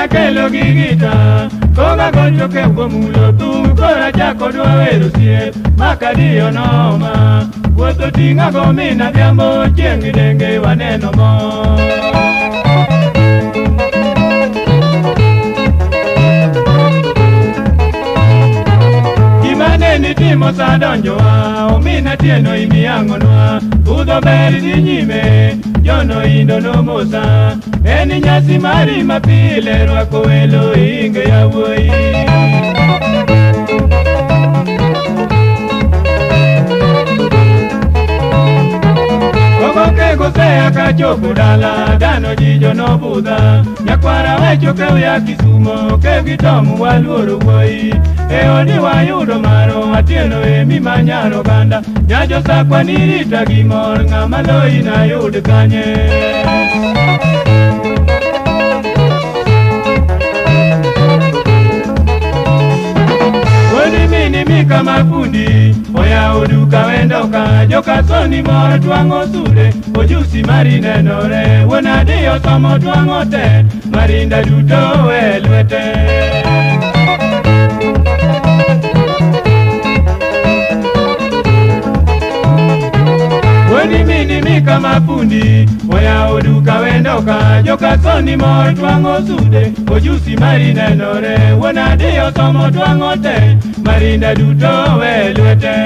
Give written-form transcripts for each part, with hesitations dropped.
Omina kelo gi gita koga gocho ke gomulo thum kora chako dwa wero siep makadiyo noma wuotho ting'a gomina dhiambo chieng' denge waneno mor. Gima ne nitimo sa donjowa omina tieno imiyang'onwa budho ber dhi nyime jono indo nomosa en nyasi mari mapile rwako welo inge yawuoyi. Kosea kachopo dala dano jijo nobudha nyakwara wecho kew ya Kisumo kew gi tomu waluoro wuoyi e odi wayudo maro atieno emi manyaro ganda nyajo sakwa nirita gi mor ng'ama loyi nayud kanye. Mika mafundi oyawo duka wendoka jokasoni mor twang'o sude ojusi mari nenore wuon adiyo somo twang'o te marinda duto e lwete. Wuodi mini Mika mafundi oyawo duka wendoka jokasoni mor twang'o sude ojusi mari nenore wuon adiyo somo twang'o te marinda duto e lwete.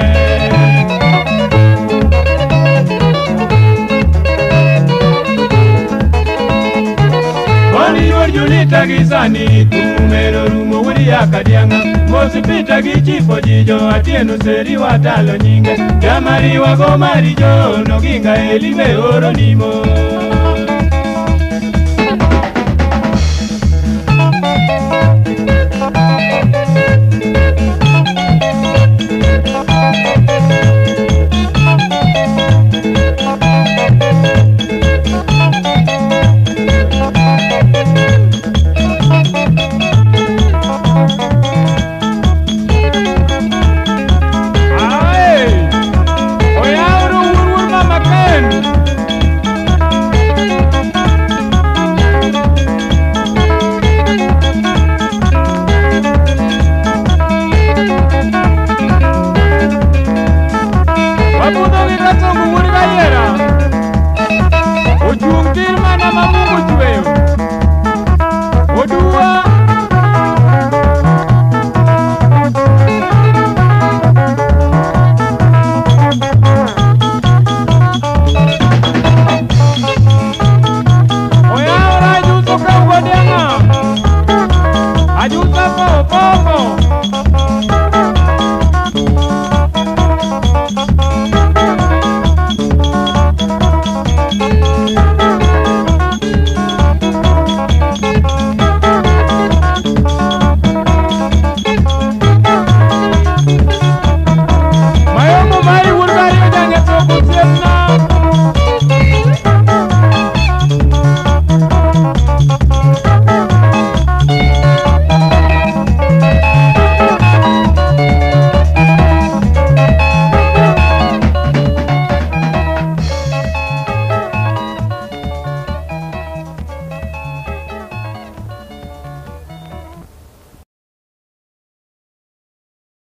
Oni yor Julita gi sani tumero rumo wuodi yakadiang'a mosi pita gi chipo jijo atieno seri watalo nyinge jamariwa go marijo noginga elime oro nimo.